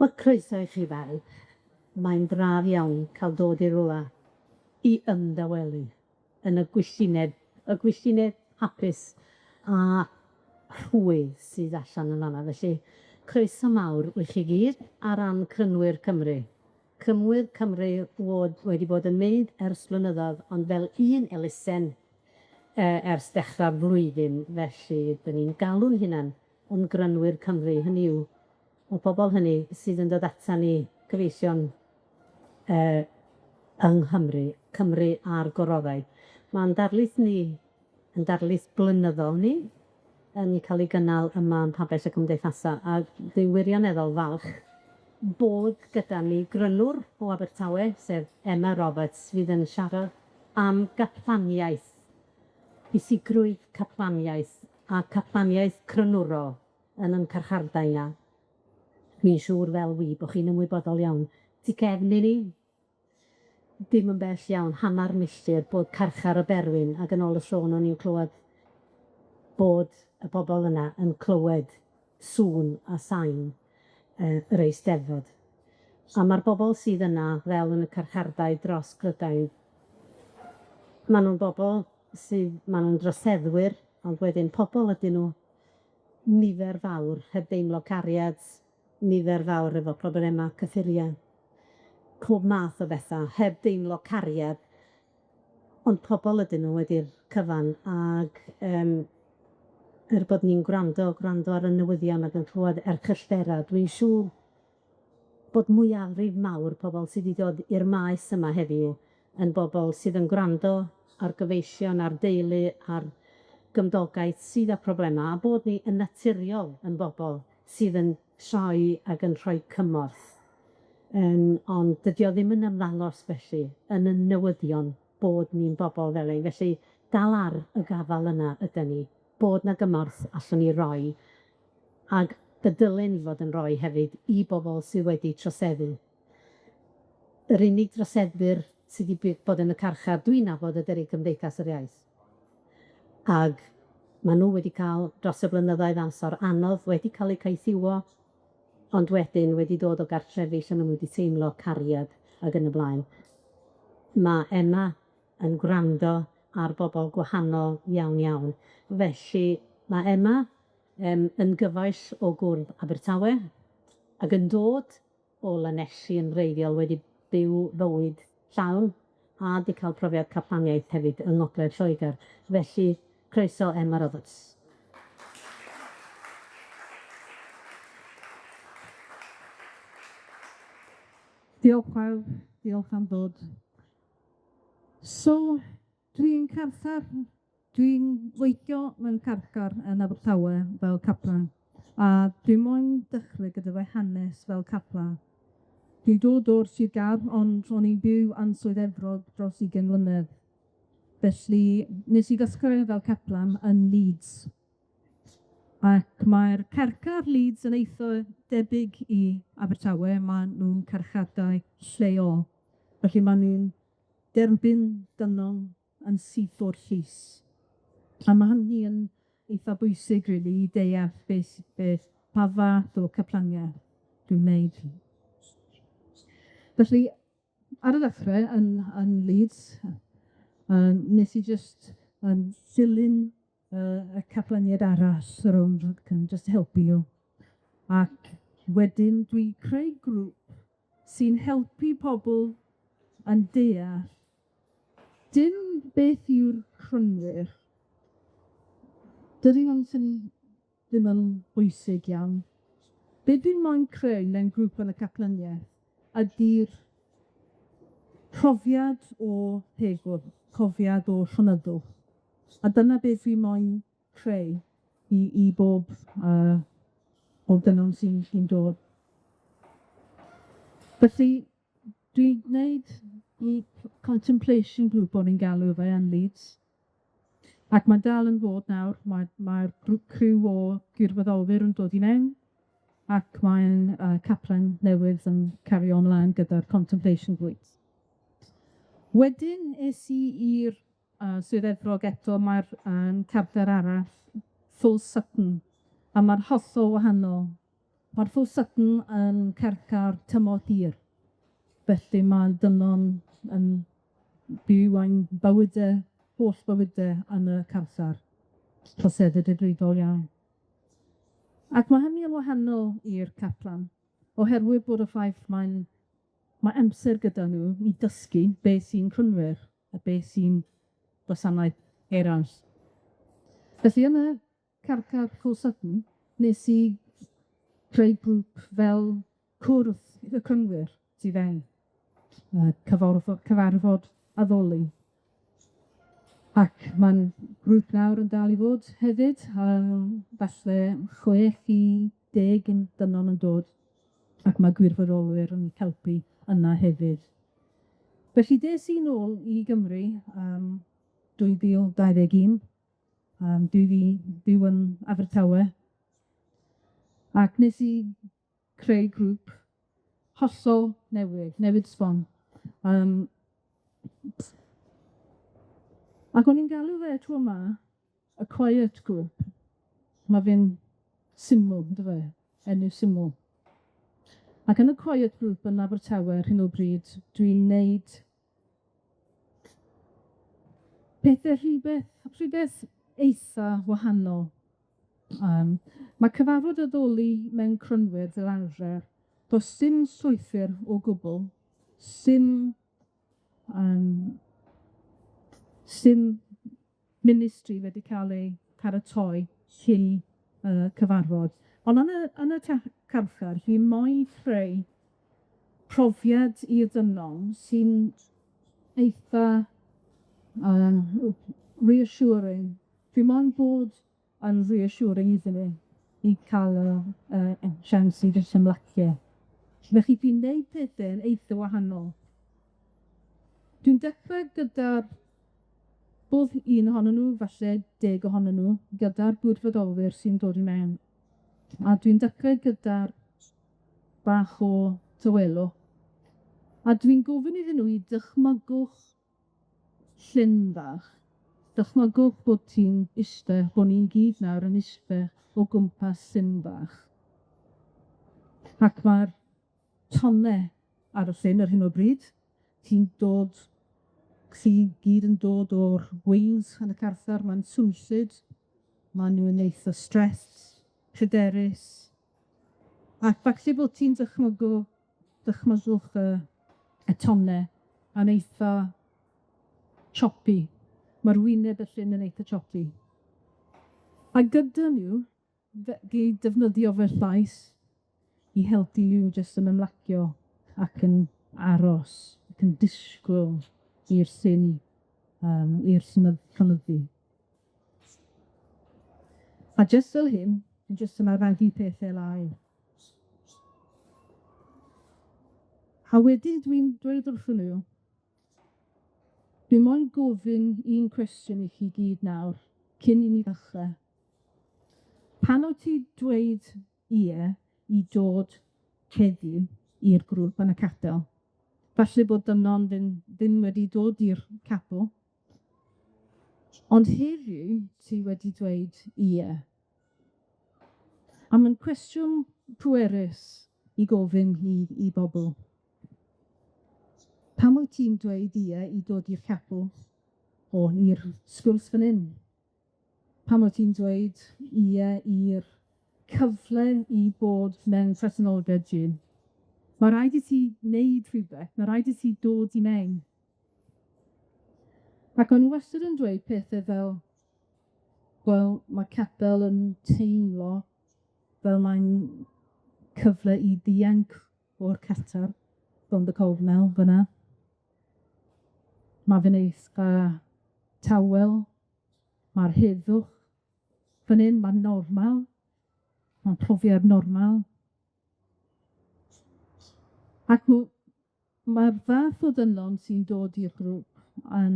Wel, croeso i chi ddau. Mae'n braf iawn cael dod i rwla i ymdawelu yn y gwylltineb, y gwylltineb hapus a rhwydd sydd allan yn fan'na. Felly, croeso mawr i chi gyd ar ran Crynwyr Cymru. Crynwyr Cymru fod wedi bod yn mynd ers blynyddodd, ond fel un elusen yy ers dechra'r flwyddyn, felly 'dyn ni'n galw'n hunan yn Grynwyr Cymru, hynny yw, y bobol hynny sydd yn dod atan ni, gyfeillion yy yng Nghymru, Cymru a'r gororau. Ma'n darlith ni yn darlith blynyddol ni, yn cael ei gynnal yma ym Mhabell y Cymdeithasa, a dwi wirioneddol falch bod gyda ni grynwr o Abertawe, sef Emma Roberts, fydd yn siarad am gaplaniaeth, pwysigrwydd caplaniaeth a caplaniaeth crynwrol yn 'yn carchardai 'na. Dwi'n siŵr fel fi bo' chi'n ymwybodol iawn, tu cefn i ni, dim yn bell iawn, hannar milltir, bod carchar y Berwyn, ac yn ôl y sôn o'n i'n clywed bod y bobol yna yn clywed sŵn a sain yy yr Eisteddfod. A ma'r bobol sydd yna, fel yn y carchardai dros Brydain, ma' nw'n bobol sydd, ma' nw'n droseddwyr, ond wedyn pobol ydyn nw nifer fawr heb deimlo cariad, nifer fawr efo problema cyffuria, pob math o betha, heb deimlo cariad, ond pobol ydyn nw wedi'r cyfan, ag yym er bod ni'n gwrando, gwrando ar y newyddion ac yn clywed erchylltera, dwi'n siŵr bod mwyafrif mawr pobol sy 'di dod i'r maes yma heddiw yn bobol sydd yn gwrando ar gyfeillion, ar deulu, ar gymdogaeth sydd â problema, a bod ni yn naturiol yn bobol sydd yn troi ac yn rhoi cymorth. Yym ond dydi o ddim yn ymddangos felly yn y newyddion bod ni'n bobol fel ein, felly dal ar y gafal yna ydan ni, bod 'na gymorth allwn ni roi, ag y dylen ni fod yn roi hefyd i bobol sydd wedi troseddu. Yr unig droseddwyr sy 'di bod yn y carchar dwi'n nabod ydy'r Cymdeithas yr Iaith. Ag ma' nw wedi ca'l dros y blynyddoedd amsar anodd, wedi ca'l eu caethiwo, ond wedyn wedi dod o gartrefi lle ma' nw wedi teimlo cariad ag yn y blaen. Ma' Emma yn gwrando ar bobol gwahanol iawn iawn, felly ma' Emma yym yn gyfaill o gwrdd Abertawe ag yn dod o Lanelli yn wreiddiol, wedi byw fywyd llawn a 'di ca'l profiad caplaniaeth hefyd yng Ngogledd Lloegr. Felly, croeso Emma Roberts. Diolch pawb, diolch am ddod. So, dwi'n carchar, dwi'n gweithio mewn carchar yn Abertawe fel caplan, a dwi moyn dechrau gyda fy hanes fel caplan. Dwi'n dod o'r Sir Gâr, ond o'n i'n byw yn Swydd Efrog dros ugain mlynedd. Felly, nes i ddechrau fel caplan yn Leeds. Ac mae'r carchar Leeds yn eitha debyg i Abertawe, ma' nw'n carchardai lleol. Felly ma' nw'n derbyn dynol yn syth o'r llys. A ma' hynny yn eitha bwysig rili i deall beth beth pa fath o caplaniaeth dwi'n wneud. Felly, ar y ddechrau yn yn Leeds, yy nes i jyst yn dilyn yy y caplaniad arall rownd ac yn jyst helpu nhw. Ac wedyn dwi'n creu grŵp sy'n helpu pobl yn deall dim beth yw'r crynwyr. Dydy hwn sy'n ddim yn bwysig iawn. Be' dwi'n moyn creu mewn grŵp yn y caplaniaeth ydi'r profiad o tegwch, profiad o llonyddwch. A dyna beth dwi moyn creu i i bob yy bob dynon sy'n sy'n dod. Felly, dwi'n gwneud grŵp contemplation group o'n i'n galw fe yn Leeds. Ac ma'n dal yn fod nawr, mae mae'r grŵp criw o gwirfoddolwyr yn dod i mewn, ac mae'n yy caplan newydd yn cario ymlaen gyda'r contemplation groups. Wedyn es i i'r yy Swydd Efrog eto, mae'r yym carter arall, Full Sutton, a ma'r hollol wahanol. Ma'r Full Sutton yn carchar tymor hir, felly ma' dynon yn byw ein bywyde, holl bywyde yn y carchar, trosedde difrifol iawn. Ac ma' hynny yn wahanol i'r caplan, oherwydd bod y ffaith mae'n ma' amser gyda nhw i dysgu beth sy'n Crynwyr a beth sy'n gwasanaeth eraill. Felly yn y carchar Cwl Sutton, nes i creu grŵp fel cwrdd y Crynwyr tu fewn, cyfarfod addoli. Ac ma'n grŵp nawr yn dal i fod hefyd, falle 6 i 10 yn dynon yn dod, ac ma' gwirfoddolwyr yn helpu yna hefyd. Felly des i nôl i Gymru yym 2021, dwi 'di byw yn Abertawe, ac nes i creu grŵp hollol newydd, newydd sbon. Ac o'n i'n galw fe tro 'ma y Quiet Group. Ma' fe'n syml, yndyfe? Enw syml. Ac yn y Quiet Group yn Abertawe ar hyn o bryd, dwi'n neud pethe rhywbeth eitha wahanol. Ma' cyfarfod addoli mewn Crynwyr fel arfer, do's sim strwythur o gwbwl, sim sim ministry wedi ca'l ei paratoi cyn y cyfarfod. On' yn y carchar, dwi moyn creu profiad i'r dynon sy'n eitha reassuring. Dwi moyn bod yn reassuring iddyn nw i ca'l y yy siawns i jyst ymlacio. Felly dwi'n neud pethe'n eitha wahanol. Dwi'n dechre gyda bob un ohonyn nw, falle 10 ohonyn nw, gyda'r gwirfoddolwyr sy'n dod i mewn. A dwi'n dechre gyda'r bach o tawelwch, a dwi'n gofyn iddyn nw i dychmygwch llyn bach, dychmygwch bod ti'n iste, bo' ni'n gyd nawr yn iste o gwmpas llyn bach. Ac ma'r tonne ar y llyn ar hyn o bryd, ti'n dod, chi gyd yn dod o'r wings yn y carchar, ma'n swnllyd, ma' nw'n eitha stressed, pryderus, ac falle bod ti'n dychmygwch y tonne yn eitha choppy, ma'r wyneb y llyn yn eitha choppy. A gyda nw, i defnyddio fy llais i helpu nhw jyst yn ymlacio ac yn aros, ac yn disgwyl i'r llyn i'r llonyddu. A jyst fel hyn, dwi'n jyst yn arwagu pethe lawr. A wedyn dwi'n dweud wrthyn nw, dwi moyn gofyn un cwestiwn i chi gyd nawr, cyn i ni ddechre. Pan wt ti dweud ie i dod heddiw i'r grŵp yn y capel, falle bod dynon ddim wedi dod i'r capel, ond heddiw ti wedi dweud ie. A ma'n cwestiwn pwerus i gofyn i bobl. Pam wyt ti'n dweud ie i dod i'r capel o i'r sgwrs fan 'yn? Pam wyt ti'n dweud ie i'r cyfle i bod mewn presenoldeb Duw? Ma' raid i ti wneud rhywbeth, ma' raid i ti dod i mewn. Ac o'n i wastad yn dweud pethe fel, wel, ma' capel yn teimlo fel mae'n cyfle i ddianc o'r carchar, rownd y cornel fyna. Ma' fe'n eitha tawel, ma'r heddwch fan 'yn, ma'n normal, ma'n profiad normal. Ac ma'r fath o ddynon sy'n dod i'r grŵp yn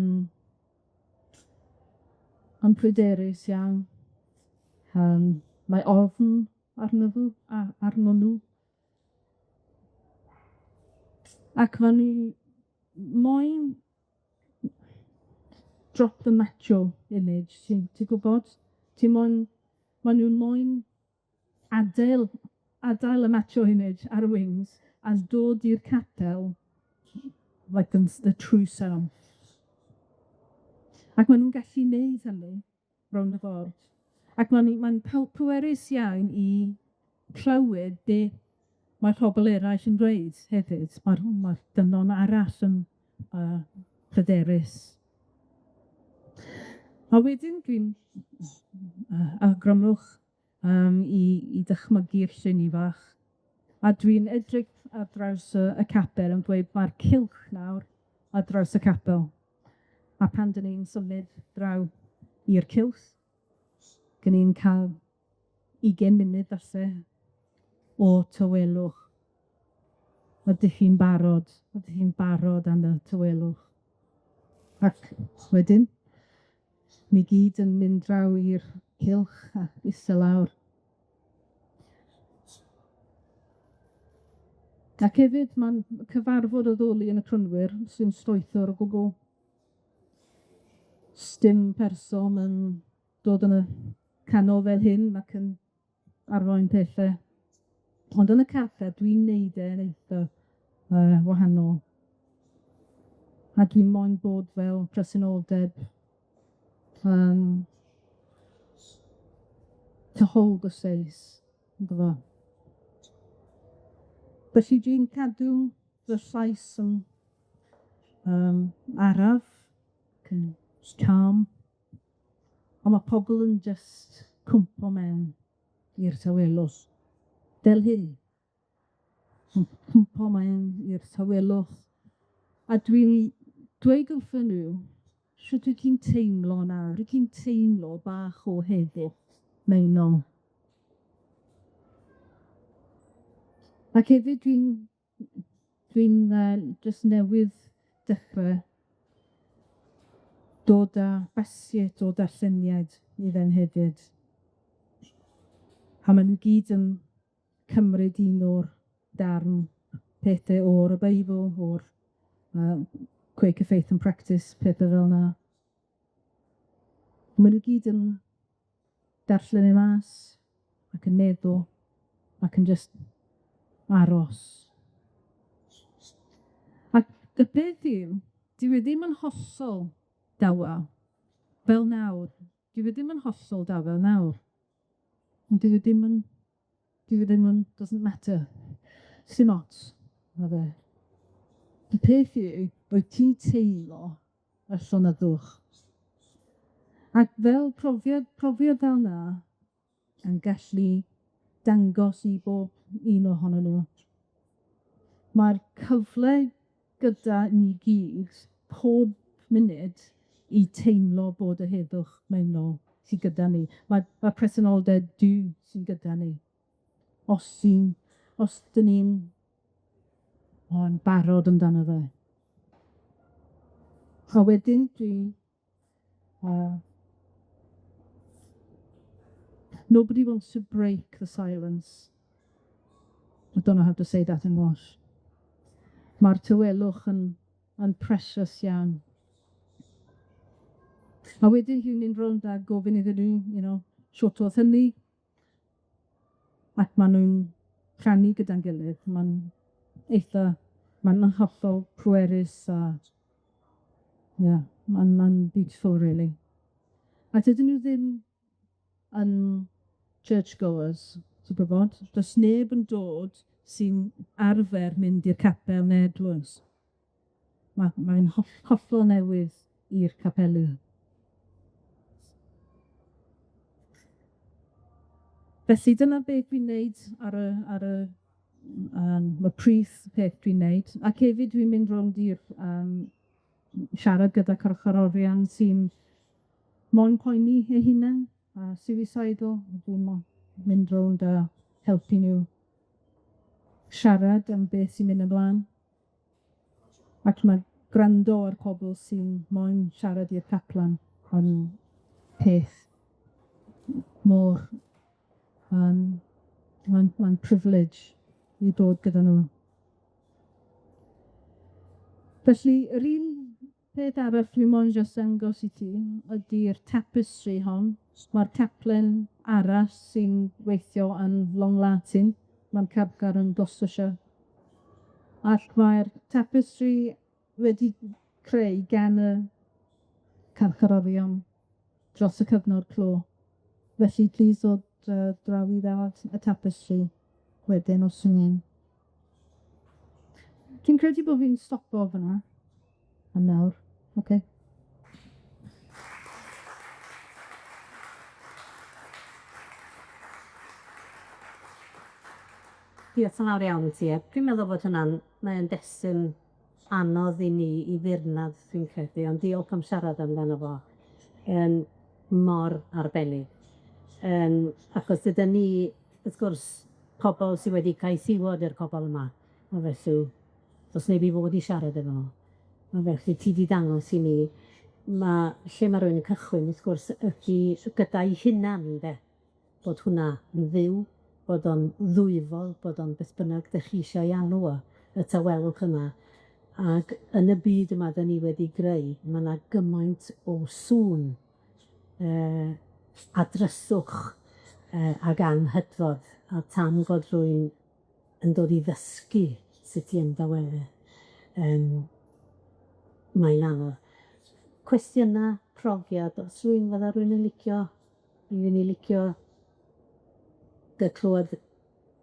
pryderus iawn. Mae ofn arnyn nhw arnyn nw. Ac ma' nw moyn drop the macho image, ti'n gwbod? Ti moyn, ma' nw moyn adel adael y macho image ar y wings a dod i'r capel like the true self. Ac ma' nw'n gallu neud hynny rownd y ffordd. Ac ma'n pwerus iawn i clywed be' mae pobol eraill yn dweud hefyd. Ma'r dynon arall yn pryderus. A wedyn dwi'n awgrymwch i dychmygu'r llun fach, a dwi'n edrych ar draws y capel yn dweud mae'r cylch nawr ar draws y capel, a pan 'dan ni'n symud draw i'r cylch, 'dan ni'n ca'l ugen munud falle o tawelwch. Ydych chi'n barod? Ydych chi'n barod am y tawelwch? Ac wedyn, ni gyd yn mynd draw i'r cylch a iste lawr. Ac hefyd ma'n cyfarfod addoli yn y Crynwyr sy'n strwythur o gwbwl. Sdim person yn dod yn y canol fel hyn ac yn arwain pethe. Ond yn y caffe dwi'n neud e yn eitha wahanol. A dwi moyn bod fel presenoldeb to hold the space, ynddo fo? Felly dwi'n cadw fy llais yn araf, ac yn calm, on' ma' pobol yn jyst cwmpo mewn i'r tawelwch, fel hyn. Yn cwmpo mewn i'r tawelwch, a dwi'n dweud wrthyn nw, shwt wyt ti'n teimlo nawr? Wyt ti'n teimlo bach o heddwch mewnol? Ac hefyd dwi'n jyst newydd dechre dod â basied o darlleniad i fewn hefyd. A ma' nw gyd yn cymryd un o'r darn pethe o'r y Beibl, o'r Quaker Faith and Practice, pethe fel 'na. Ma' nw gyd yn darllen e mas, ac yn meddwl, ac yn jyst aros. Ac y peth yw, dyw e ddim yn hollol dawel, fel nawr. Dyw e ddim yn hollol dawel nawr. Ond dyw e ddim yn, dyw e ddim yn, doesn't matter. Sim ots, ma' fe. Y peth yw, wyt ti'n teimlo y llonyddwch. Ac fel profiad fel 'na, yn gallu dangos i bob un ohonyn nw, ma'r cyfle gyda ni gyd, pob munud, i teimlo bod y heddwch mewnol sy gyda ni. Ma' presenoldeb Duw sy'n gyda ni. Os 'dyn ni'n barod amdano fe. A wedyn dwi nobody wants to break the silence. I don't know how to say that in Welsh. Ma'r tawelwch yn precious iawn. A wedyn dwi'n mynd rownd a gofyn iddyn nw, shwt o'dd hynny, ac ma' nw'n rhannu gyda'n gilydd, ma'n hollol pwerus a yeah, ma'n beautiful really. A dydyn nw ddim yn churchgoers, ti'n gwbod? Do's neb yn dod sy'n arfer mynd i'r capel ne' eglwys. Mae'n hollol newydd i'r capeli. Felly dyna beth dwi'n neud ar y ar y ma' prif peth dwi'n neud, ac hefyd dwi'n mynd rownd i'r siarad gyda carcharorion sy'n moyn poeni eu hunain, a suicidal, dwi'n mynd rownd a helpu nhw siarad am beth sy'n mynd ymlaen. Ac ma' gwrando ar pobl sy'n moyn siarad i'r caplan yn peth mor ma'n privilege i dod gyda nw. Felly, yr un peth arall dwi moyn jyst dangos i ti ydi'r tapestry hon. Ma'r caplan arall sy'n weithio yn Long Lartin. mewn carchar yn Gloucestershire. Ac mae'r tapestry wedi creu gan y carcharorion dros y cyfnod clo. Felly plîs dod yy draw i weld y tapestry wedyn os 'yn ni'n Dwi'n credu bo' fi'n stopo fynna am nawr, ocê? Diolch yn fawr iawn i ti, a dwi'n meddwl bod hwnna'n mae o'n destun anodd i ni i ddirnad, dwi'n credu, ond diolch am siarad amdano fo yym mor arbennig. Yym achos dydan ni, wrth gwrs, pobol sy wedi caethiwo 'di'r pobol yma, a felly do's neb i fod i siarad efo nw. A felly ti 'di dangos i ni ma' lle ma' rywun yn cychwyn, wrth gwrs, ydi gyda'i hunan, ynde? Bod hwnna yn fyw, bod o'n ddwyfol, bod o'n beth bynnag 'dych chi isio ei alw o, y tawelwch yma. Ag yn y byd yma 'dan ni wedi greu, ma' 'na gymaint o sŵn yy a dryswch yy ag anghydfod, a tan fod rhywun yn dod i ddysgu sut i ymdawelu, yym mae'n anodd. Cwestiyna, profiad, os rywun fydda rywun yn licio, mi fydd ni licio dy clywed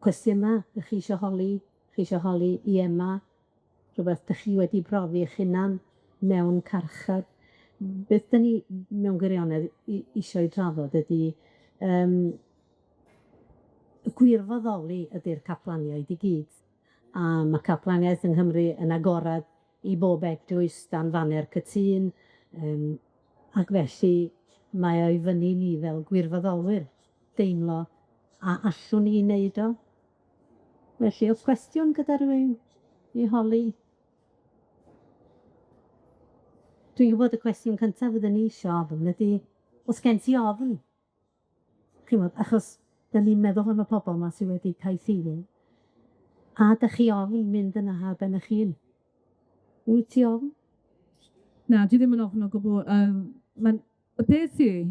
cwestiyna 'dych chi isio holi, chi isio holi i Emma, rhywbeth 'dych chi wedi profi eich hunan mewn carchar. Beth 'dan ni mewn gwirionedd i- isio'i drafod ydi yym gwirfoddoli ydi'r caplaniaid i gyd, a ma' caplaniaeth yng Nghymru yn agorad i bob eglwys dan faner cytûn, yym ac felly mae o i fyny ni fel gwirfoddolwyr deimlo a allwn ni neud o. Felly, o'dd cwestiwn gyda rywun i holi? Dwi'n gwybod y cwestiwn cyntaf fyddwn ni isio ofyn ydi, o's gen ti ofn? Ch'mod, achos 'dan ni'n meddwl am y pobol 'ma sy wedi caethiwo, a 'dach chi ofn mynd yna ar ben 'ych hun? Wyt ti ofn? Na, dwi ddim yn ofn o gwbwl. Yym ma'n y peth yw,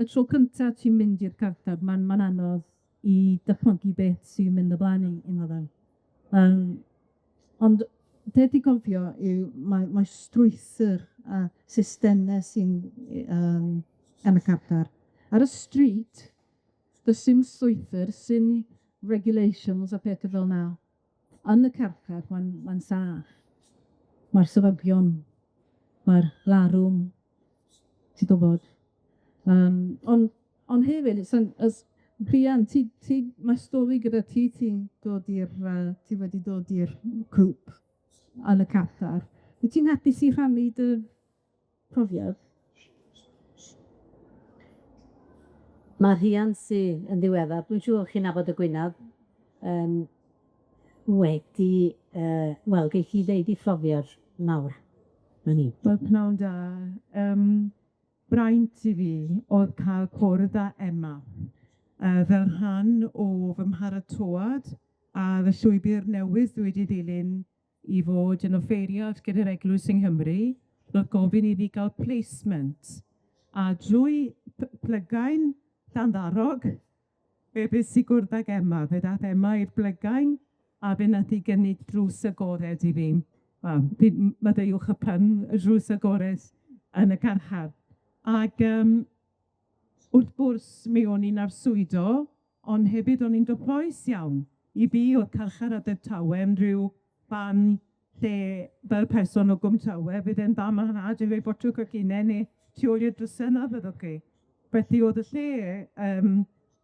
y tro cynta ti'n mynd i'r carchar, ma'n ma'n anodd i dychmygu beth sy'n mynd o blaen i i meddwl. Yym ond be' 'di gofio yw mae mae strwythur a systeme sy'n yym yn y carchar. Ar y stryd, does sim strwythur, sim regulations a pethe fel 'na. Yn y carchar, ma'n ma'n saff. Ma'r swyddogion, ma'r larwm, ti'n gwbod. Yym ond ond hefyd, it's as Rhian, ti ti ma' stori gyda ti, ti'n dod i'r yy ti wedi dod i'r grŵp yn y carchar. Wyt ti'n hapus i rhannu dy profiad? Ma' rhiant sy yn ddiweddar, dwi'n siŵr chi'n nabod y Gwynab, yym wedi yy wel, geith hi ddeud 'i phrofiad nawr. 'Na ni. Wel, pnawn da. Yym braint i fi o'dd ca'l cwrdd â Emma yy fel rhan o fy mharatoad ar y llwybyr newydd dwi wedi dilyn i fod yn offeiriad gyda'r Eglwys yng Nghymru, ro'dd gofyn i fi ga'l placement, a drwy plygain Llanddarog, fe fues i gwrdd ag Emma, fe ddath Emma i'r blygain, a fe nath hi gynnig drws agored i fi. Wel, maddeuwch y pun, y drws agored yn y carchar. Ag yym wrth gwrs, mi o'n i'n arswydo, ond hefyd o'n i'n gyffrous iawn. I fi, o'dd carchar Abertawe yn ryw fan lle, fel person o Gwm Tawe, fydd e'n dda ma' nhad i roi botwg o ginen neu tu ôl i'r dryse 'na fyddwch chi. Felly o'dd y lle yym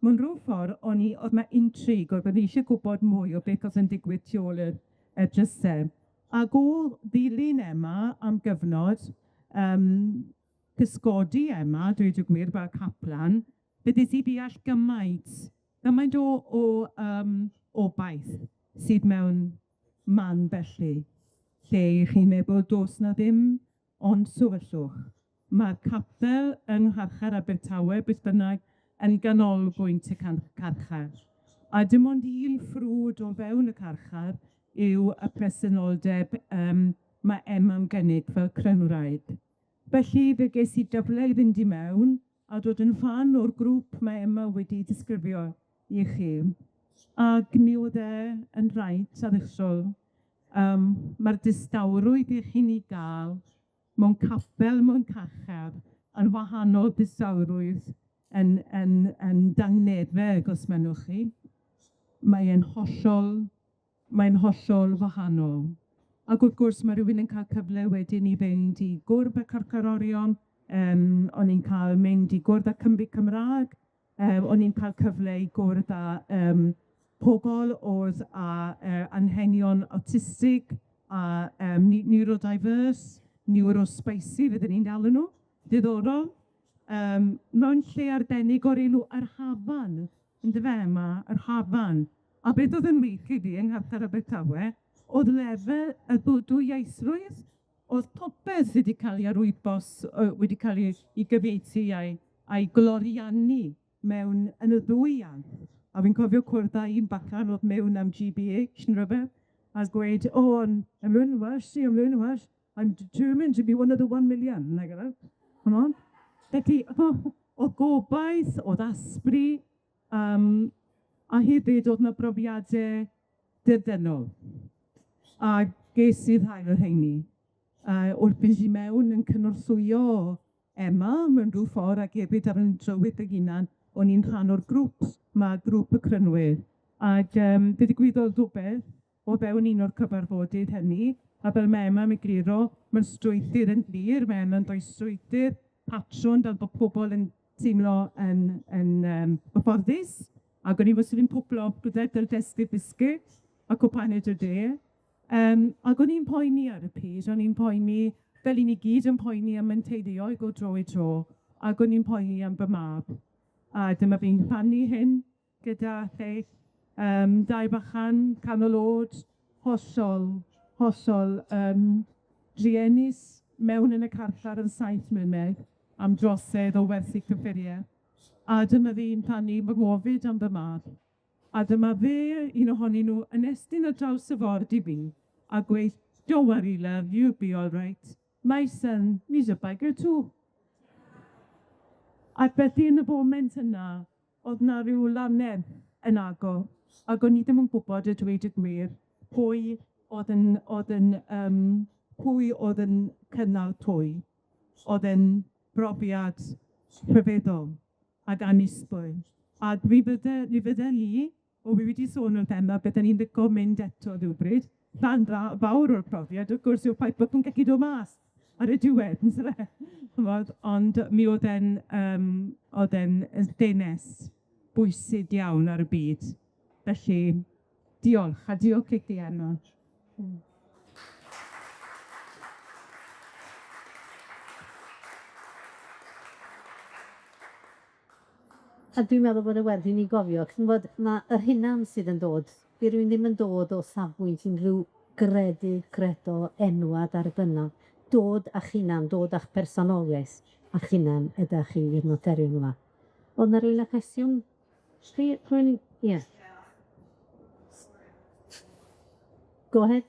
mewn rhyw ffordd o'n i o'dd 'na intrigue, o'dd o'n i isie gwbod mwy o beth o'dd yn digwydd tu ôl i'r y dryse. Ag o ddilyn Emma am gyfnod, yym cysgodi Emma, dweud y gwir, fel caplan, fe ddes i ddeall gymaint, gymaint o o yym obaith sydd mewn man felly, lle 'ych chi'n meddwl do's 'na ddim ond tywyllwch. Ma'r capel yng Ngharchar Abertawe, beth bynnag, yn ganolbwynt y carchar. A dim ond un ffrwd o fewn y carchar yw y presenoldeb yym ma' Emma'n gynnig fel crynwraig. Felly fe ges i gyfle i fynd i mewn a dod yn rhan o'r grŵp mae Emma wedi disgrifio i chi. Ac mi o'dd e yn fraint aruthrol. Ma'r distawrwydd i chi'n 'i ga'l mewn capel, mewn carchar, yn wahanol distawrwydd yn yn yn dangnefedd, os mynnwch chi. Mae e'n hollol, mae'n hollol wahanol. Ac wrth gwrs, ma' rywun yn ca'l cyfle wedyn i fynd i gwrdd â carcharorion, o'n i'n ca'l mynd i gwrdd â Cymry Cymra'g, o'n i'n ca'l cyfle i gwrdd â pobol o'dd â anghenion awtistig a neurodiverse, neurospicy fydden i'n galw nw, diddorol. Mewn lle arbennig o'r enw Yr Hafan, yndyfe, ma' Yr Hafan. A beth o'dd yn wych i fi yng Ngharchar Abertawe o'dd lefel y dwyieithrwydd, o'dd popeth wedi ca'l 'i arwybos wedi ca'l 'i gyfieithu a'i gloriannu mewn yn y ddwy iaith. A fi'n cofio cwrdd â un bachan o'dd mewn am Gee Bee Aitch ne' rwbeth, a gweud, oh, I'm learning Welsh, see, I'm learning Welsh, I'm determined to be one of the 1 million, nag yfe? C'mon. Felly, o'dd gobaith, o'dd asbri, a hefyd o'dd 'na brofiade dirdynnol. A ges i rhai o'r rheini wrth fynd i mewn yn cynorthwyo Emma mewn rhyw ffordd ac hefyd ar 'yn trywydd fy hunan, o'n i'n rhan o'r grŵp 'ma, grŵp y Crynwyr, ac fe ddigwyddodd rwbeth o fewn un o'r cyfarfodydd hynny, a fel ma' Emma'n egluro, ma'r strwythur yn glir, ma' Emma'n rhoi strwythur, patrwn, fel bo' pobol yn teimlo yn gyfforddus, ac o'n i wastad yn cwplo gyda digestive biscuit a cwpaned o de. Ac o'n i'n poeni ar y pryd, o'n i'n poeni, fel 'yn ni gyd yn poeni am ein teuluoedd o dro i tro, ac o'n i'n poeni am fy mab. A dyma fi'n rhannu hyn gyda chi, dau bachan canol o'd, hollol, hollol druenus mewn yn y carchar yn 7 mlynedd am drosedd o werthu cyffurie. A dyma fi'n rhannu fy ngofid am fy mab. A dyma fe, un ohonyn nw, yn estyn ar draws y ford i fi a gweud, don't worry love, you'll be all right. My son, he's a biker too. Ac felly yn y foment yna, o'dd 'na ryw laneb yn agor, ac o'n i ddim yn gwbod a dweud y gwir pwy o'dd yn o'dd yn pwy o'dd yn cynnal pwy. O'dd e'n brofiad rhyfeddol ac annisgwyl. A mi fydden ni, o wi wedi sôn wrth Emma, bydden ni'n lico mynd eto rywbryd. Rhan fawr o'r profiad, wrth gwrs, yw'r ffaith bod chi'n gallu dod mas ar y diwedd, on'd yfe? Ch'mod, ond mi o'dd e'n o'dd e'n yn ffenest bwysig iawn ar y byd. Felly, diolch, a diolch i chi, Emma. A dwi'n meddwl bod y werth i ni gofio, ch'mod, ma' yr hunan sydd yn dod, 'di rywun ddim yn dod o safbwynt unrhyw gredu, credo, enwad ar gynnal. Dod â'ch hunan, dod â'ch personoliaeth a'ch hunan ydach chi i'r materion yma. O'dd 'na rywun â cwestiwn? Chi, rhywun, ie. Go ahead.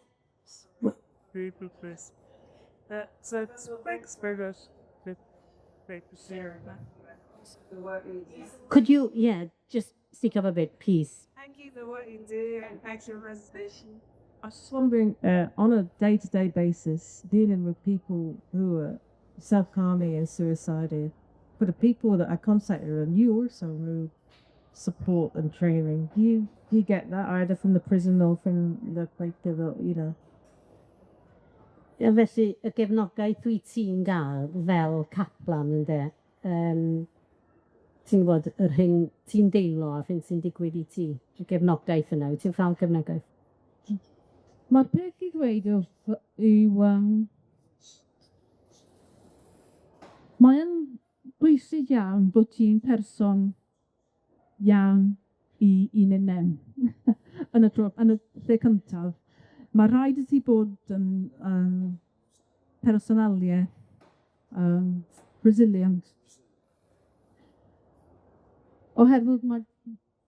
So thanks very much. Great to share that. Could you, yeah, just speak up a bit, please. Thank you for what you do and thanks for your presentation. I was just wondering, on a day-to-day basis, dealing with people who are self-harming and suicidal, for the people that are contacted, and you also who support and training, do you get that either from the prison or from the like the, you know? Ie, felly y gefnogaeth wyt ti'n ga'l fel caplan ynde, ti'n gwbod yr hyn ti'n deimlo a'r hyn sy'n digwydd i ti, y gefnogaeth yna, wyt ti'n cael gefnogaeth? Ma'r peth i ddweud wrth yw mae yn bwysig iawn bod ti'n person iawn i mynd mewn yn y tro, yn y lle cyntaf. Ma' rhaid i ti bod yn personoliaeth resilient. Oherwydd ma'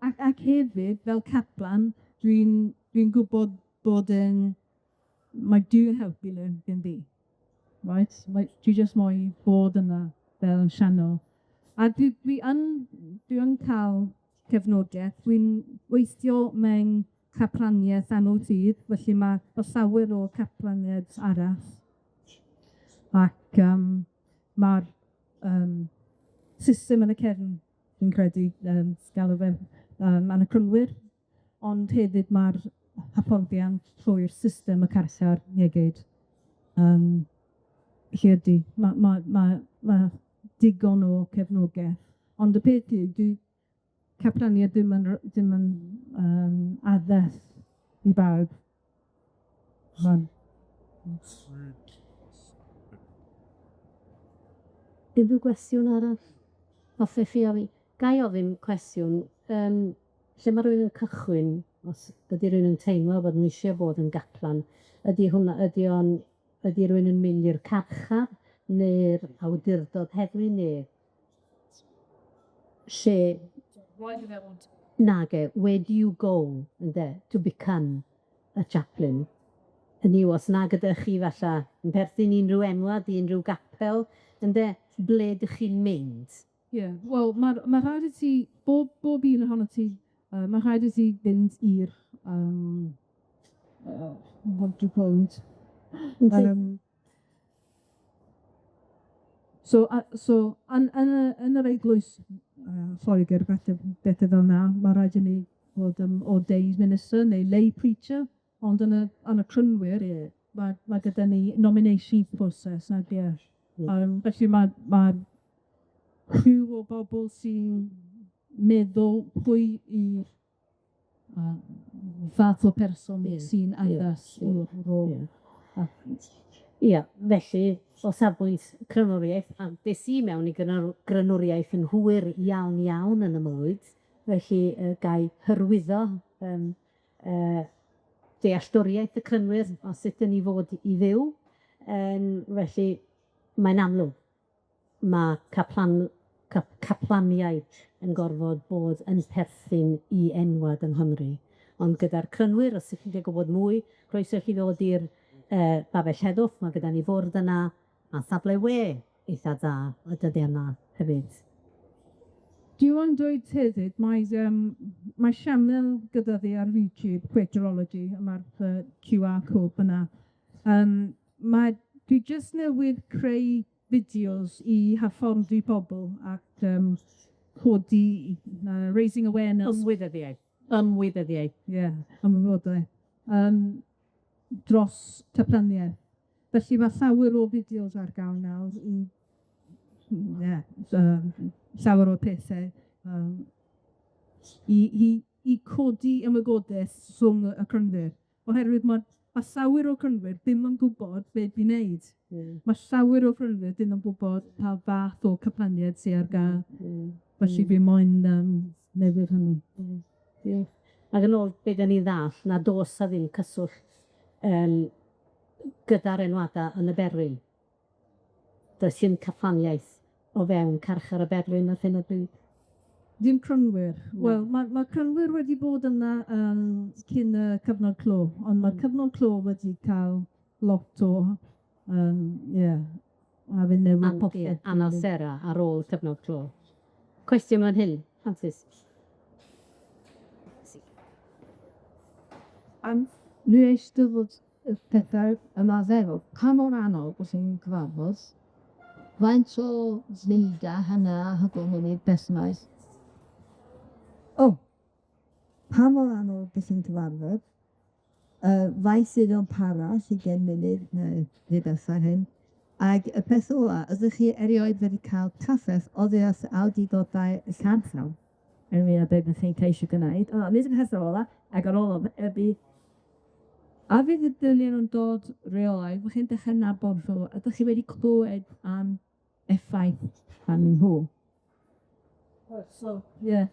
ac hefyd fel caplan, dwi'n gwbod bod yn mae Duw yn helpu dim fi. Reit? Mae dwi jyst moyn bod yna fel sianel. A dwi yn ca'l cefnogaeth. Dwi'n weithio mewn caplaniaeth anodd, felly ma' llawer o caplaniaid arall. Ac yym ma'r yym system yn y cefn, fi'n credu, yym galw fe ma' 'na Crynwyr, ond hefyd ma'r hyfforddiant trwy'r system y carchar hefyd. Yym felly ydi, ma' ma' ma' ma' digon o cefnogeth, ond y peth yw, dyw caplaniaid ddim yn r- ddim yn yym addas i bawb. Ma'n Unrhyw gwestiwn arall? Hoffech chi ofyn? Ga i ofyn cwestiwn? Yym lle ma' rywun yn cychwyn, os ydi rywun yn teimlo bod nw isie bod yn gaplan, ydi hwnna ydi o'n ydi rywun yn mynd i'r carchar ne'r awdurdod heddlu ne' lle? Why do they want Nage, where do you go, ynde, to become a chaplain? Hynny yw, os nag ydych chi falla yn perthyn i unryw enwad, i unryw gapel, ynde, ble 'dych chi'n mynd? Ie, wel, ma' ma' rhaid i ti, bob bob un ohono ti, ma' rhaid i ti fynd i'r yym what do you call it? So a so yn yn y yn yr eglwys Lloegr falle bethe fel 'na, ma' raid i ni fod yn ordained minister neu lay preacher, ond yn y yn y Crynwyr... Ie. ...ma' ma' gyda ni nomination process nag ie. Felly ma' ma' criw o bobl sy'n meddwl pwy i fath o person sy'n addas i'r rôl. Ia, felly, o safbwynt crynwriaeth, a des i mewn i grynwriaeth yn hwyr iawn iawn yn 'y mywyd, felly yy gai hyrwyddo yym yy dealltwriaeth y Crynwyr o sut 'dyn ni fod i fyw, yym felly mae'n amlwg ma' caplan- caplaniaid yn gorfod bod yn perthyn i enwad yng Nghymru. Ond gyda'r Crynwyr, os 'ych chi isie gwbod mwy, croeso i chi ddod i'r yy Babell Heddwch, ma' gyda ni fwrdd yna, a safle we eitha da y dyddia' yma hefyd. Dwi moyn dweud hefyd, mae yym mae sianel gyda fi ar YouTube, Quakerology, a ma'r yy QR code fyna. Yym mae dwi jyst newydd creu fideos i hyfforddi pobl ac yym codi raising awareness. Ymwybyddiaeth. Ymwybyddiaeth. Ie, ymwybodaeth. Yym dros caplaniaeth. Felly ma' llawer o fideos ar ga'l nawr i ie, llawer o pethe yym i i i codi ymwybodaeth rhwng y Crynwyr, oherwydd ma' ma' llawer o Crynwyr ddim yn gwbod be' dwi'n neud. Ma' llawer o Crynwyr ddim yn gwbod pa fath o caplaniaid sy ar ga'l. Felly dwi moyn yym newid hynny. Diolch. Ag yn ôl be' 'dan ni'n ddall', na do's 'a ddim cyswllt yym gyda'r enwada yn y Berwyn. Does dim caffaniaeth o fewn carchar y Berwyn ar hyn o bryd. Dim Crynwyr. Wel, ma' ma' Crynwyr wedi bod yna yym cyn y cyfnod clo, ond ma'r cyfnod clo wedi ca'l lot o yym ie, a fe newid popeth. Anawstera ar ôl cyfnod clo. Cwestiwn fan hyn, Francis. Dwi eistedd y pethau ymarferol, pa mor anodd wrth i'n cyfarfod, faint o ddeuda hynna hygol yn beth? O, pa mor anodd beth sy'n cyfarfod, faint sydd o'n para, ugain munud neu rhywbeth fel hyn, ag y peth ola, ydych chi erioed wedi cael trafferth oddi wrth awdurdodau y carchar? Ynglyn â be' 'dych chi'n ceisio gneud. O, nid y peth ola, ag ar ôl ydi a fydd y dynion yn dod reolaidd, bo' chi'n dechre nabod nhw, ydych chi wedi clywed am effaith arnyn nhw? So, ie.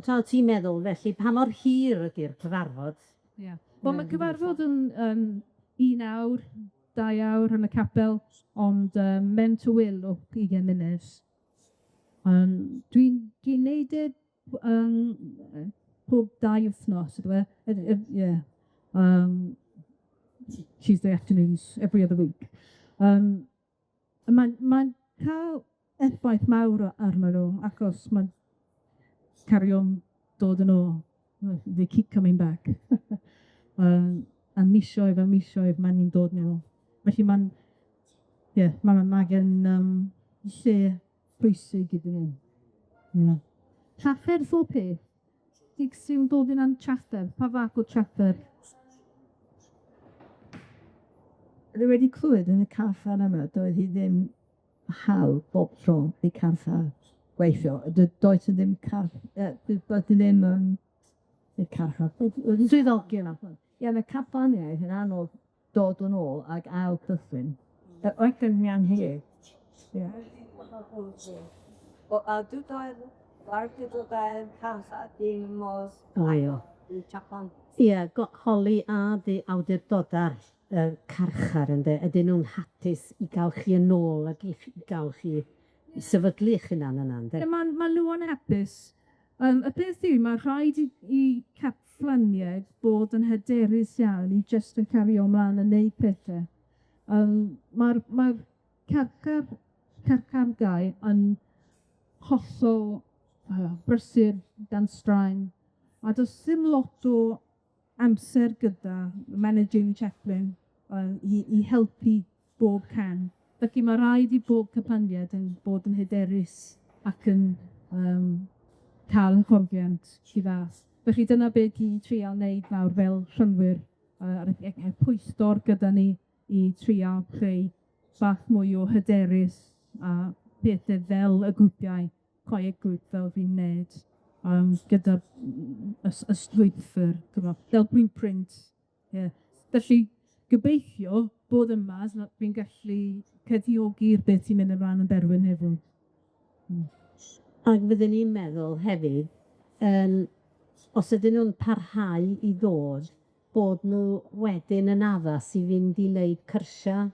Ta ti'n meddwl felly, pa mor hir ydi'r cyfarfod? Ie. Wel, ma' cyfarfod yn yn un awr, dau awr yn y capel, ond yym mewn tawelwch ugen munud. Yym dwi'n dwi'n neud e yym pob dau wythnos ydw e? Ie. Tuesday afternoons, every other week. Yym a ma'n ma'n ca'l effaith mawr arnyn nw, achos ma'n cario dod yn ôl. They keep coming back. A misoedd a misoedd ma' nw'n dod nôl. Felly ma'n ie, ma' gen yym lle pwysig iddyn nw. Ie. Trafferth o peth, sy'n gofyn am trafferth, pa fath o trafferth? Dwi wedi clywed yn y carchar yma, doedd hi ddim hawdd bob tro i carchar gweithio. Does 'na ddim car- yy doedd hi ddim yn y carchar. Swyddogion. Ie, ma' caplaniaid yn anodd dod yn ôl ag ail cychwyn. Ie. Ie, holi a 'di awdurdoda' y carchar ynde, ydyn nw'n hapus i ga'l chi yn ôl ag i chi ga'l chi i sefydlu 'ych hunan yna ynde? Ie, ma'n ma' nw yn hapus. Y peth yw, ma' rhaid i caplaniaid bod yn hyderus iawn i jyst yn cario mlaen a neud pethe. Ma'r ma'r carchar carchardai yn hollol brysur, dan straen, a do's dim lot o amser gyda managing chaplain i helpu bob cam. Felly ma' raid i bob caplaniad yn bod yn hyderus ac yn ca'l hyfforddiant sy fath. Felly dyna be' dwi'n trial neud nawr fel rhyngwyr ar y pwyllgor gyda ni i trial creu bach mwy o hyderus a pethe fel y grwpiau, quiet group fel fi'n neud, gyda y strwythur, t'mo', fel blueprint, ie. Felly gobeithio bod yma, fi'n gallu cefnogi'r beth sy'n mynd ymlaen yn Berwyn heddiw. Ac fydden i'n meddwl hefyd, os ydyn nw'n parhau i ddod, bod nw wedyn yn addas i fynd i wneud cyrsia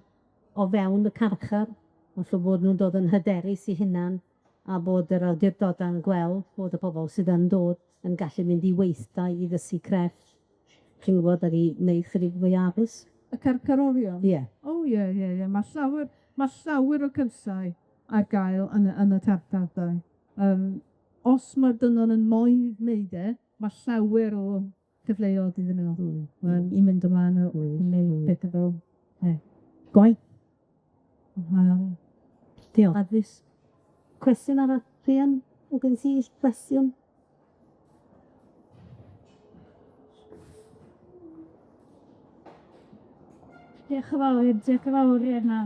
o fewn y carchar, falle bod nw'n dod yn hyderus 'u hunan, a bod yr awdurdoda'n gweld bod y bobol sydd yn dod yn gallu mynd i weithdai i ddysgu crefft, chi'n gwbod, ag i wneud chydig fwy o addysg. Y carcharorion? Ie. O ie, ie, ie, ma' llawer ma' llawer o cyrsiau ar gael yn y yn y carchardai. Os ma'r dynon yn moyn wneud e, ma' llawer o cyfleoedd iddyn nhw i mynd ymlaen a wneud pethe fel ie, gwaith. Diolch. Addysg. Cwestiwn arall, Rhian? O gen ti cwestiwn? Diolch yn fawr, diolch yn fawr Rhianna.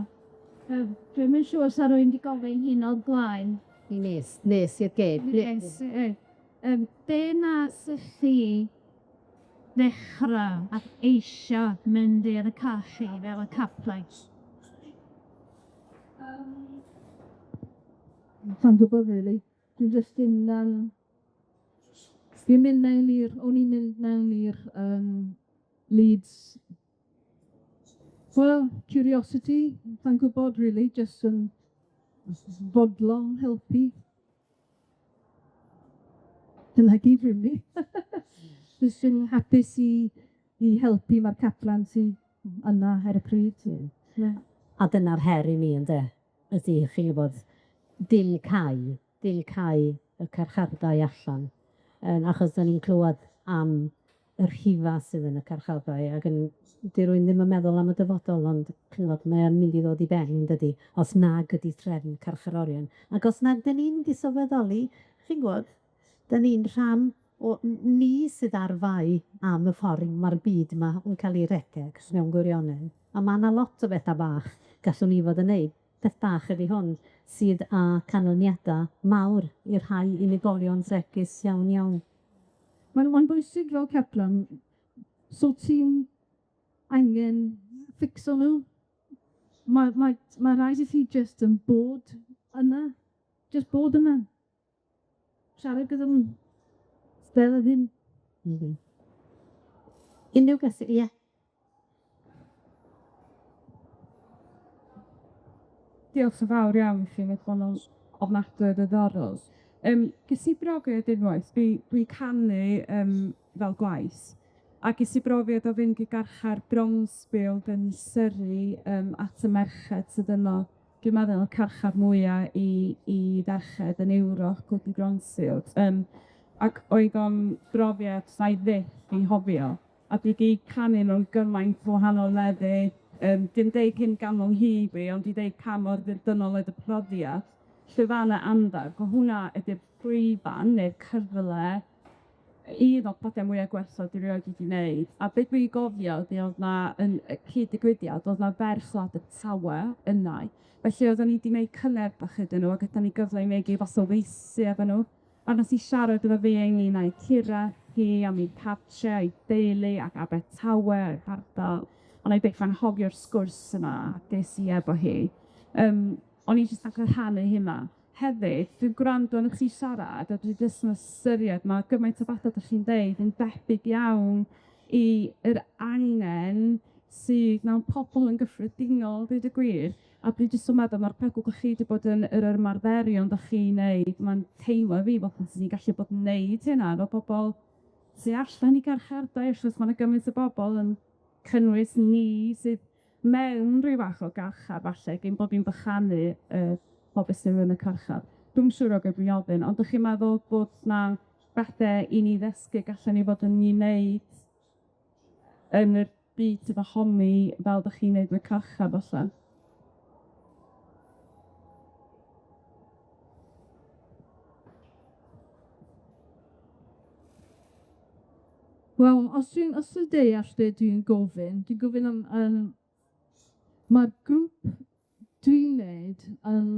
Dwi'm yn siŵr sa rywun 'di gofyn hyn o'r blaen. Mi nes, nes i'r gêm. Nes, yy be' nath chi ddechra ac eisio mynd i'r carchi fel y caplais? Sai'n gwbod rili. Dwi jyst yn dwi'n mynd mewn i'r o'n i'n mynd mewn i'r Leeds. Well, curiosity, sai'n gwbod rili, jyst yn bodlon helpu. Dyna gyd rili. Jyst yn hapus i helpu ma'r caplan sy yna ar y pryd. Ie. A dyna'r her i ni ynde, ydi chi'n gwbod, dim cau, dim cau y carchardai allan, achos 'dan ni'n clwad am y rhifa sydd yn y carchardai ac yn 'di rywun ddim yn meddwl am y dyfodol, ond chi'n gwbod, mae o'n mynd i ddod i ben, dydi, os nag ydi trefn carcharorion. Ac os nag 'dan ni'n mynd i sylweddoli, chi'n gwbod, 'dan ni'n rhan o ni sydd ar fai am y ffordd ma'r byd 'ma yn ca'l 'i redeg mewn gwirionedd. A ma' 'na lot o betha bach gallwn ni fod yn neud. Peth bach ydi hwn sydd â canlyniada mawr i'r rhai unigolion bregus iawn iawn. Mae'n bwysig fel caplan, so ti'n angen fixo nw. Ma' raid i ti jyst yn bod yna, jyst bod yna. Siarad gyda nw. Fel hyn. Unrhyw gwestiwn? Ie. Diolch yn fawr iawn i chi, mae hwnna'n ofnadwy o ddiddorol. Ges i brofiad unwaith, dwi canu fel gwaith, a ges i brofiad o fynd i garchar Bronzefield yn Surrey at y merched sydd yno. Dwi'n meddwl y carchar mwya i ferched yn Ewrop ydi Bronzefield. Ac oedd o'n brofiad 'nai fyth anghofio, a dwi 'di canu mewn gymaint o wahanol lefydd, dim deud cyn ganol hir fi, ond i ddeud pa mor ddirdynnol oedd y profiad, llwyfanne anferth, a hwnna ydi'r llwyfan ne'r cyfle un o'r pethe mwya gwerthfawr dwi rioed wedi wneud, a be' dwi'n gofio ydi o'dd 'na yn y cyd-digwyddiad, o'dd 'na ferch o Abertawe yna, felly oedden ni 'di neud cyngerdd bach iddyn nw, a gyda ni gyfle i neud ryw fath o weithdy efo nw, a nath 'i siarad efo fi ynglyn â'i hirath hi am 'i cartre a'i deulu ac Abertawe a'r ardal, a wnai byth anghofio'r sgwrs yna ges i efo hi. O'n i jyst licio rhannu hynna. Hefyd, dwi'n gwrando arnoch chi siarad, a dwi jyst yn ystyried, ma' gymaint o betha 'dach chi'n deud yn debyg iawn i yr angen sydd mewn pobol yn gyffredinol, deud y gwir, a dwi jyst yn meddwl ma'r peth bo' chi 'di bod yn yr ymarferion 'dach chi'n neud, ma'n teimlo i fi fel petai ni'n gallu bod yn neud hynna efo pobol sy allan i garchardai, achos ma' 'na gymaint o bobol yn cynnwys ni sydd mewn ryw fath o garchar falle, dim bod fi'n bychanu pobl sydd yn y carchar. Dwi'm siŵr o be' dwi'n ofyn, ond 'dach chi'n meddwl bod 'na bethe i ni ddysgu gallen ni fod yn 'i wneud yn y byd sydd ohoni, fel 'dach chi'n neud yn y carchar falla? Wel, os dwi'n os dwi'n deall be' dwi'n gofyn, dwi'n gofyn am yym ma'r grŵp dwi'n neud yn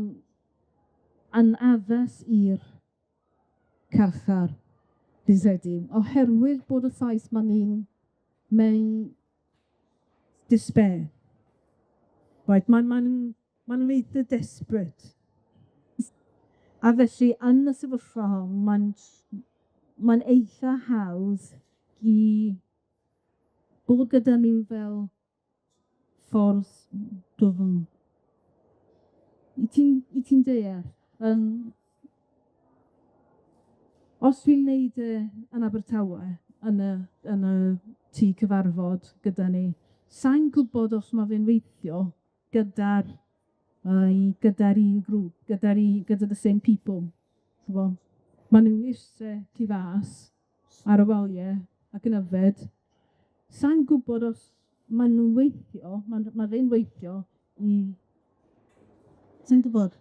yn addas i'r carchar, fi'n credu, oherwydd bod y ffaith ma' ni'n mewn Despair. Right, ma'n ma'n ma'n eitha desperate. A felly, yn y sefyllfa hon, ma'n ma'n eitha hawdd i bod gyda ni fel ffordd dwfn. Wyt ti'n wyt ti'n deall? Yym os dwi'n neud e yn Abertawe, yn y yn y tŷ cyfarfod gyda ni, sai'n gwbod os ma' fe'n weithio gyda'r yy gyda'r un grŵp, gyda'r un gyda the same people, t'bo? Ma' nw'n iste tu fas ar y walie ac yn yfed. Sai'n gwbod os ma' nw'n weithio, ma'n ma' fe'n weithio i Sai'n gwbod.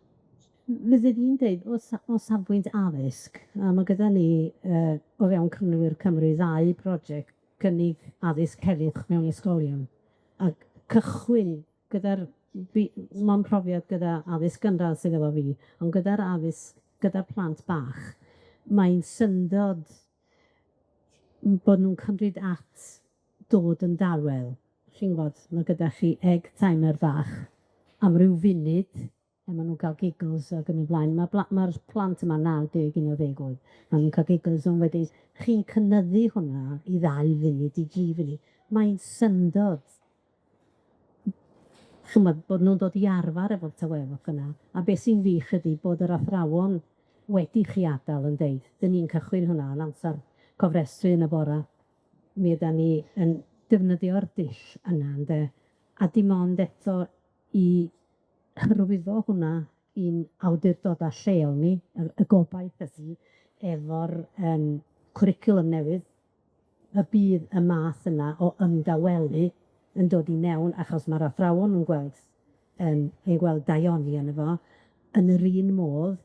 Fydde i'n deud o sa- o safbwynt addysg, a ma' gyda ni yy o fewn Crynwyr Cymru ddau broject cynnig addysg heddwch mewn ysgolion, ac cychwyn gyda'r fi mond profiad gyda addysg gynradd sydd efo fi, ond gyda'r addysg gyda'r plant bach, mae'n syndod bod nw'n cymryd at dod yn dawel. Chi'n gwbod, ma' gyda chi egg timer bach am ryw funud, a ma' nw'n ca'l giggles ag yn y blaen. Ma' bla- ma'r plant yma 9, 10, 11 oed, ma' nw'n ca'l giggles ond wedyn chi'n cynyddu hwnna i ddau funud, i dri funud. Mae'n syndod ch'mod, bod nw'n dod i arfar efo'r tawelwch yna, a beth sy'n wych ydi bod yr athrawon wedi chi adal yn deud, 'dyn ni'n cychwyn hwnna yn amsar cofrestru yn y bora, mi ydan ni yn defnyddio'r dull yna ynde, a dim ond eto i hyrwyddo hwnna i'n awdurdoda lleol ni, y gobaith ydi efo'r yym cwricwlwm newydd, y bydd y math yna o ymdawelu yn dod i mewn, achos ma'r athrawon yn gweld yym yn gweld daioni yno fo, yn yr un modd,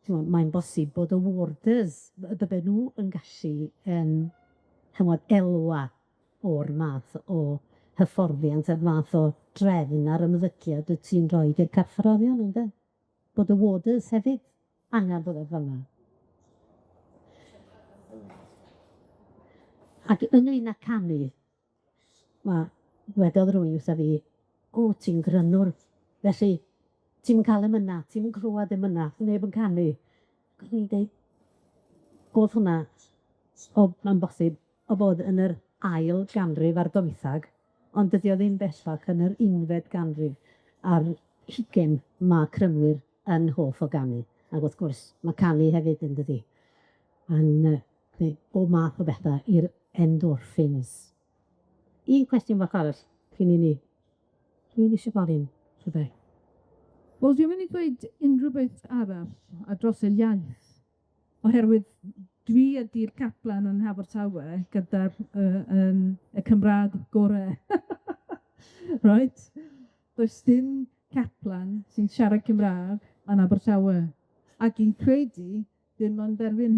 t'mo' mae'n bosib bod y warders, bydden nw yn gallu yym ch'mod, elwa o'r math o hyfforddiant a'r math o drefn a'r ymddygiad wyt ti'n roid i'r carcharorion ynde? Bod y warders hefyd angan bod yn fynna. Ac ynglyn â canu, ma' wedodd rywun wrtha fi, o, ti'n grynwr, felly ti'm yn ca'l emyna, ti'm yn clwad emyna, neb yn canu. Ac o'n i'n deud, o'dd hwnna, o, ma'n bosib, o bod yn yr ail ganrif ar bymthag, ond dydi o ddim bellach yn yr unfed ganrif ar hugen ma' Crynwyr yn hoff o ganu, ac wrth gwrs ma' canu hefyd yn dydi, yn gwneud bob math o betha i'r endorphins. Un cwestiwn bach arall cyn i ni. Rhywun isio gofyn rhywbeth? Wel, dwi'n mynd i ddweud unrhyw beth arall a dros y iaith, oherwydd Dwi ydi'r caplan yn Abertawe gyda'r yy yym y Cymra'g gore. Reit? Does dim caplan sy'n siarad Cymra'g yn Abertawe. Ac i'n credu dim ond Berwyn.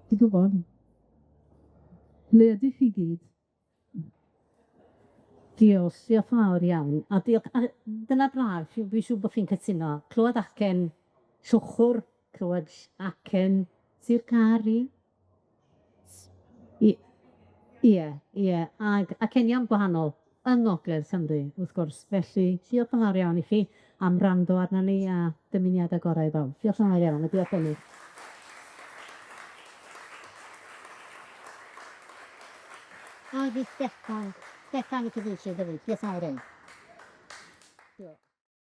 Ti'n gwbod? Le ydych chi gyd? Diolch, diolch yn fawr iawn, a diolch, a dyna braf, dwi'n siŵr bo' chi'n cytuno, clywed acen llwchwr, clywed acen Sir Gâr i. I- ie, ie, ag acenion gwahanol yng Ngogledd Cymru, wrth gwrs, felly diolch yn fawr iawn i chi am wrando arnon ni a dymuniadau gorau i bawb. Diolch yn fawr iawn a diolch Enid. A fi Steffan, Steffan y cyfieithydd hefyd. Diolch yn fawr iawn.